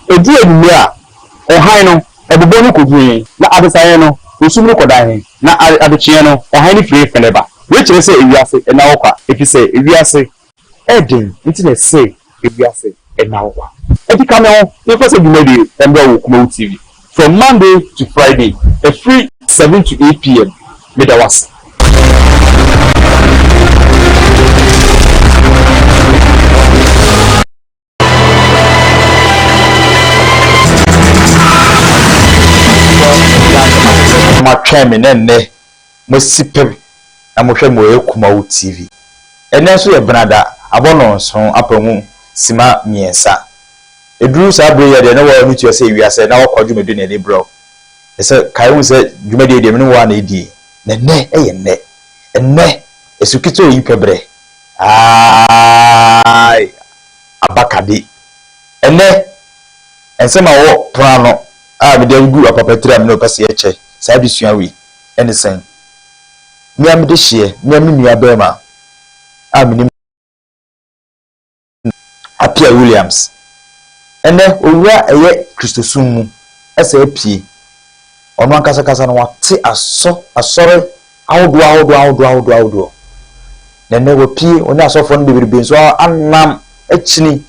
Ɛduru anwummerɛ a, ɔhan no, ɛbobɔ no kɔduru he, na adesaeɛ no, osum no kɔda he, na adekyeeɛ no, ɔhan no firi he fɛne ba. Wei kyerɛ sɛ ewiase nna hɔ kwa, efiri sɛ ewiase ɛɛden nti na ɛsɛ ewiase nna hɔ kwa. Enti ka me ho na yɛmfa saa dwumadie yi mmra wɔ Kumawu TV from Monday to Friday ɛfiri 7 to 8 pm. Meda wo ase. Moatwɛn me na nnɛ moasi pɛ na mohwɛ me wɔ Kumawu TV. Ɛnnɛ nso yɛ Benada, abɔ nnɔnson apa mu sima mmiɛnsa. Ɛduru saa berɛ yi a deɛ na w'ani tua sɛ ewiase na wakɔ dwumadi na ɛde brɛ wo. Ɛsɛ kae hu sɛ dwumadie deɛ me ne wo ara na ɛdie. Na ɛnnɛ yɛ nnɛ. Ɛnnɛ, ɛsu ketewa yi pɛ berɛ. Aai abakade. Ɛnnɛ, nsɛm a ɛwɔ pono ano a mede agugu apapatiri a me ne wo pɛ sɛ yɛkyɛ saa adesua wei ne sɛn? Me a mede hyeɛ, me a me nua barima a menim no, Appiah Williams. Ɛnnɛ, owura ɛyɛ Kristosom mu sɛ apue. Ɔno ankasa ankasa no, wate asɔ asɔre ahodoɔ ahodoɔ ahodoɔ ahodoɔ ahodoɔ. Na ɛnnɛ wapue, ɔne asɔfoɔ no bebrebe nso anam akyini.